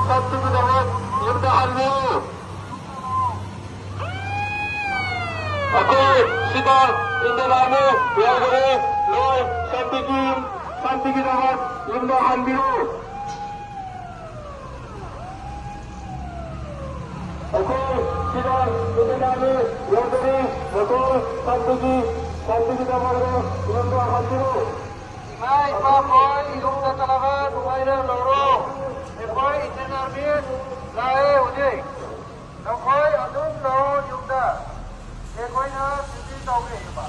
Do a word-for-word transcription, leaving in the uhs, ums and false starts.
ꯁꯥꯟꯇꯤꯒꯤꯗꯃꯛ ꯌꯨꯝꯗ ꯍꯟꯕꯤꯌꯨ꯫ ꯑꯩꯈꯣꯏ ꯁꯤꯗ Indian Army ꯌꯧꯗꯣꯔꯦ꯫ ꯂꯣꯏ ꯁꯥꯟꯇꯤꯒꯤ, ꯁꯥꯟꯇꯤꯒꯤꯗꯃꯛ ꯌꯨꯝꯗ ꯍꯟꯕꯤꯌꯨ꯫ ꯑꯩꯈꯣꯏ ꯁꯤꯗ Indian Army ꯌꯧꯗꯣꯔꯦ꯫ ꯂꯣꯏ ꯁꯥꯟꯇꯤꯒꯤ, ꯁꯥꯟꯇꯤꯒꯤꯗꯃꯛ ꯌꯨꯝꯗ ꯍꯟꯕꯤꯌꯨ꯫ ꯏꯃꯥ ꯏꯄꯥꯈꯣꯏ ꯌꯨꯝꯗ ꯆꯠꯂꯒ ꯅꯨꯡꯉꯥꯏꯅ ꯂꯩꯔꯣ꯫ ꯑꯩꯈꯣꯏ Indian Army ꯂꯥꯛꯑꯦ ꯍꯧꯖꯤꯛ꯫ ꯅꯈꯣꯏ ꯑꯗꯨꯝ ꯂꯩꯔꯣ ꯌꯨꯝꯗ꯫ ꯑꯩꯈꯣꯏꯅ duty ꯇꯧꯒꯦ ꯏꯃꯥ꯫